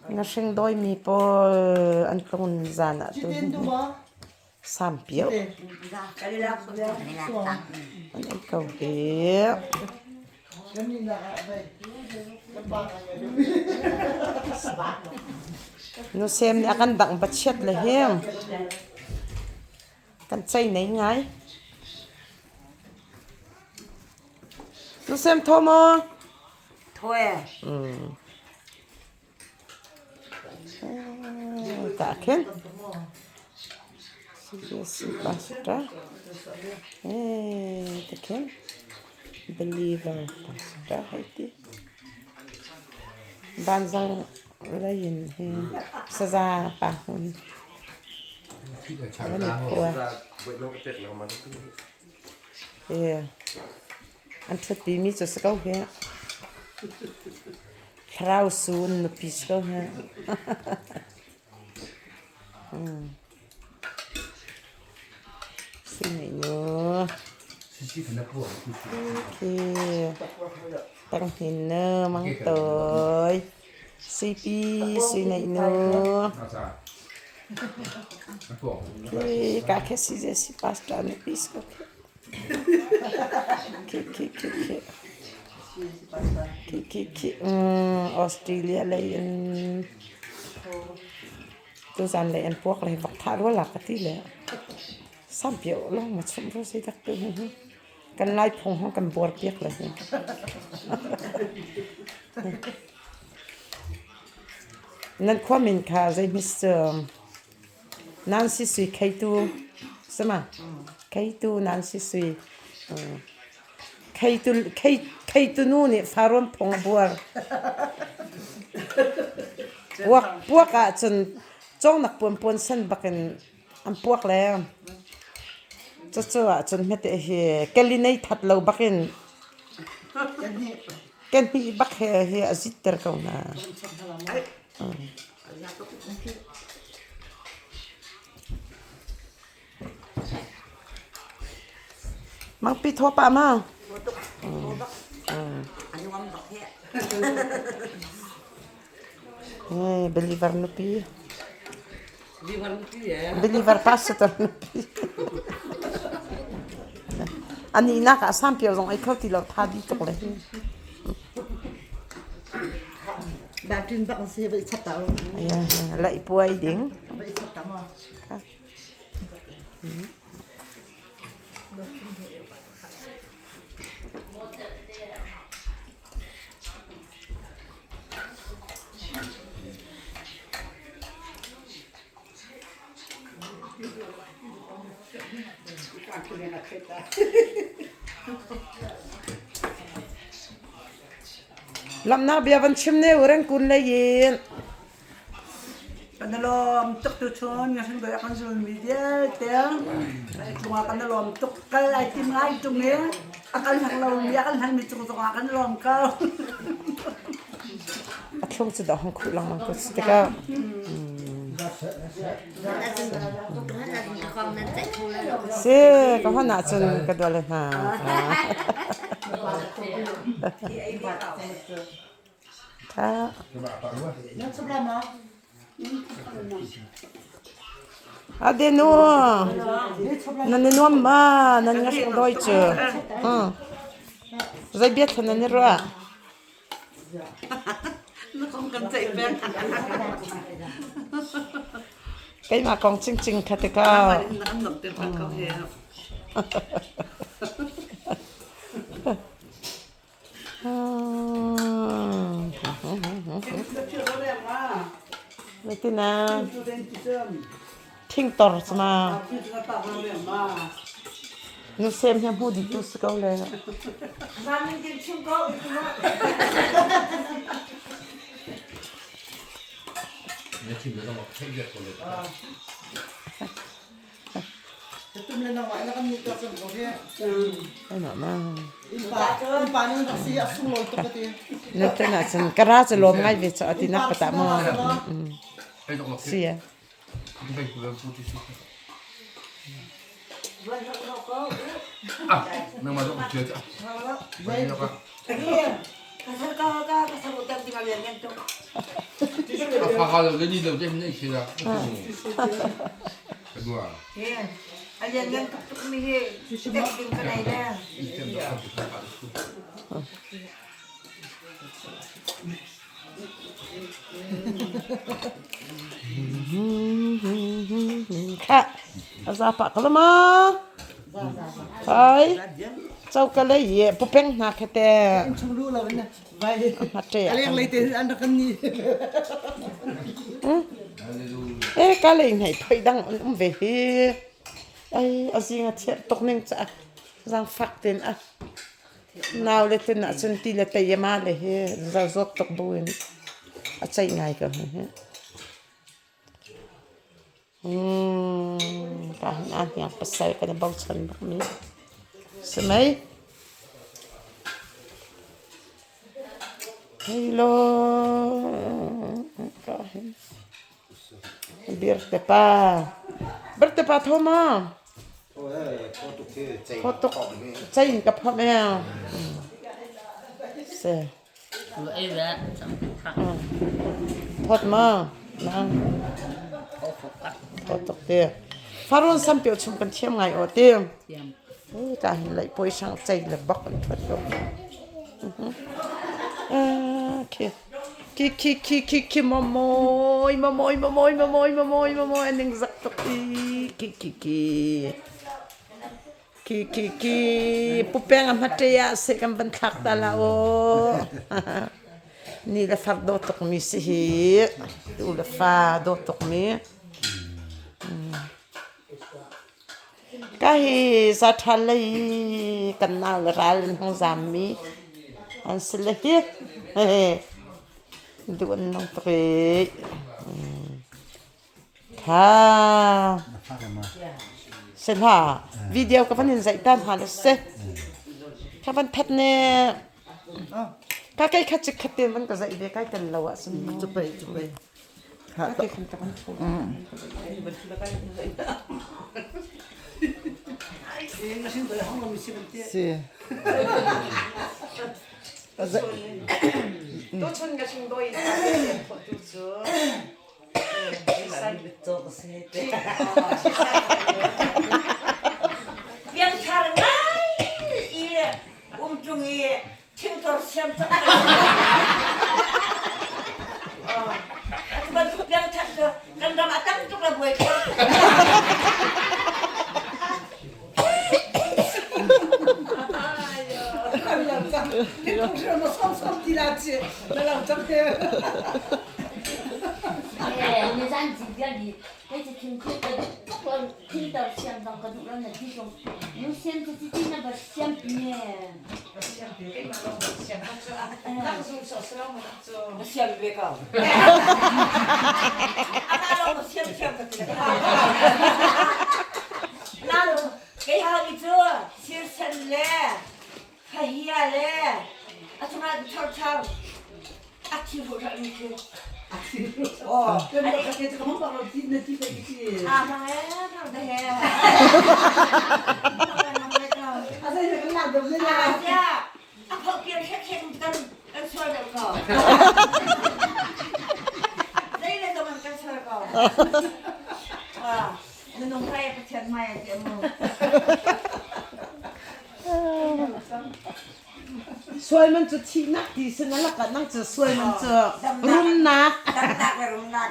Ngahring dawimi pawl an tlung zan ah tu sampiau an ei ko hih. Nusem nih a kan dangh bachiat le him. Kan cei nei ngai. Nusem thaw maw? Thaw e. Tah khin. CBC pastor. Eh, ta khin. Believer pastor hei ti. Vanzang lei in hi saza pa hun. An i khua. Eh, an ṭhutpi mi cu si ko hi. Thlarau sun nupi si ko hi. Si ngai nu. Tang hin na mang toi. Sipi si ngai nu. Khi ka khe si je si pastor nupi si ko khi. Khi khi khi khi. Khi khi khi. Australia lei in tuzan lei an puak le vok thah rua la ka ti le sampio long ma chum ru sei tak tu hi kan lai phung hong kan buar piak le hi nan khua min kha zei mis Nancy Sui Kheitu sama Kheitu Nancy Sui Kheitu Kheitu nu nih Farrawn phung a buar. Puak puak ahcun cawngnak puanpuan sen bakin an puak le cucu ahcun hmete hi keli nei that lo bakin kenhnih bak he hi a zitter ko hna. Mangpi thaw pah ma? Believer nupi. Believer pastor nupi. Ani nak ah sampio zong ei kho ti lo tha di tuk le. Datin bak si vai chat ta. Laih puai ding. Vai chat ta ma. Lamnak bia van chim ne u rengkun lei in. Kan i lawm tuk tuchun nga hring doi a kan zulmi vialte cungah kan i lawm tuk kal ai tim ngai tung i a kan hlang lomi a kan hlangmi cung zongah kan i lawm ko. A thlung cu dah hong khuh lengmang ko si tikah. Si ka hon ahcun ka dual hna. Ade nu nan i nuam ma nan nga hrang dawi cu. Zei bia thlan nan i ruah? Na kong kan ceih peng. Keimah kong cingcing kha tikah. An nok te ko he. Zeitin ah thingtor cu ma nusem hi a hmu dih tu si ko le. Na tan ahcun ka ra cu lawm ngai ve cu a ti nak pa tah maw? Si ah. Ah, nangmah zong ka ṭial. A fa lo le ni lo te nei khi la. Ka dua. A lianngan tuk tuk mi hi tek ding ka nei le. Khah, a za pah ko la ma. Hai. Coka lei i pupeng hna kha te. Chung lu lo in vai. Hmate. A leng lei te an rak kan ni. E ka lei hnei phoi dang an um ve hi. Ai a zing a thiar tuk ning ca zang fak ten a nau le tin ah cun ti le tei ma le hi za zawt tuk bu in a ceih ngai ko hi. Ka hin a hniang pasal kan i bochan bakmi si mei. Hei law ka hin birte pa birte pa tho ma tho tuk cei in ka phomh e si Thawt ma? Nang. Thawt tuk te. Farun sampio chung kan thiam ngai aw te. Thiam. Ka hin laih poi sang cei le bak an thuat ko. Okay. Ki ki ki ki ki mamoi mamoi mamoi mamoi mamoi mamoi aning zak tuk i ki ki ki. Ki ki ki pupeng a hmate ah seh kan van thlak ta la aw. Ni le far dawt tuk mi si hi. Tu le fa dawt tuk mi. Ka hi za ṭha lei kan nau le ral in hung zam mi an si le hi. Duh an nung tuk i. Tha. Si hlah. Video ka van in zaih ta hna le si. Ka van that ne. Ka kei kha cik khat ten van ka zaih ve kai tel lo ah sun. Cupai cupai. Ka kei khan ka van thu. Si. Tuchun ka chung doi tu cu. Piangthar ngai i umtung i thingtor siam cang. Atu bantuk piangthar cu kan ram a tam tuk la buai kho. Siam ve ko. Siam siam ka ti. Nang kei hau mi cu sirsen le fahia le a chungah chorchar a thi ru mi cu. Oh, kan ka ke ka mong ba ti na ti pe ki. Ah, mang e, mang da he. A sai kan lak dam ne la. Ya, a phok pian khek khek kan kan sual deuh ko. Zei le dong kan sual ko. Ah, minung kai Pathian hmai ah ti mu. Sual man cu thihnak ti si na lakah nang cu sual man cu rumnak. Damnak le rumnak.